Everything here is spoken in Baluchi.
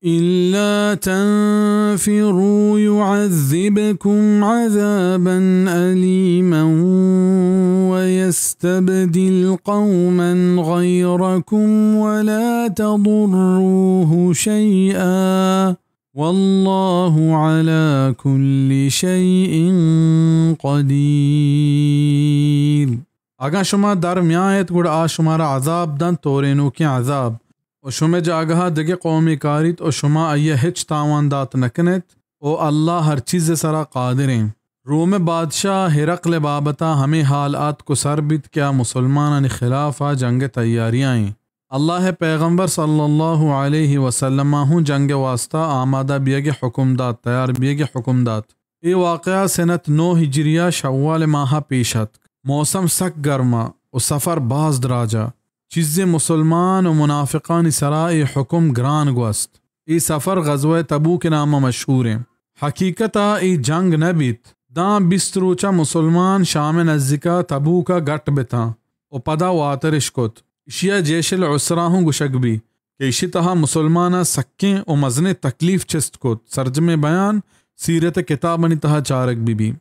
إلا تنفروا يعذبكم عذابا أليما ويستبدل قوما غيركم ولا تضروه شيئا والله على كل شيء قدير. اگاں شما در میایت، گڑا آ شمارا عذاب دنت، تورینوکیں عذاب. و شمئے جاگہا دگہ قومے کاریت و شما آئیا ہچ تاوان دات نکنیت و اللہ ہر چیزے سرا قادریں. رومئے بادشاہ ہرقلئے بابتا ہمے حال آتک و سر بیت کہ آ مسلمانانی خلافا جنگئے تیاریائیں. اللہئے پیغمبر صلی اللہ علیہ وسلما ہوں جنگئے واسطہ آمادہ بیئگئے حکم دات، تیار بیئگئے حکم دات. اے واقعہ سنت نو ہجریہ شوال ماہا پیش اتک. موسم سک گرما و سفر باز دراجا. چیزے مسلمان و منافقانی سرا اے حکم گران گوست. اے سفر غزوہ تبوک ناما مشہوریں. حقیقتا اے جنگ نہ بیت. داں بیست روچا مسلمان شام نزیکا تبوکا گٹ بتاں و پدا واترش کت. اشیا جیش العسرہ ہوں گوشگ بی کہ اشی تہا مسلماناں سکیں و مزنیں تکلیف چست کت. سرجمیں بیان سیرت کتابانی تہا چارگ بہ بی.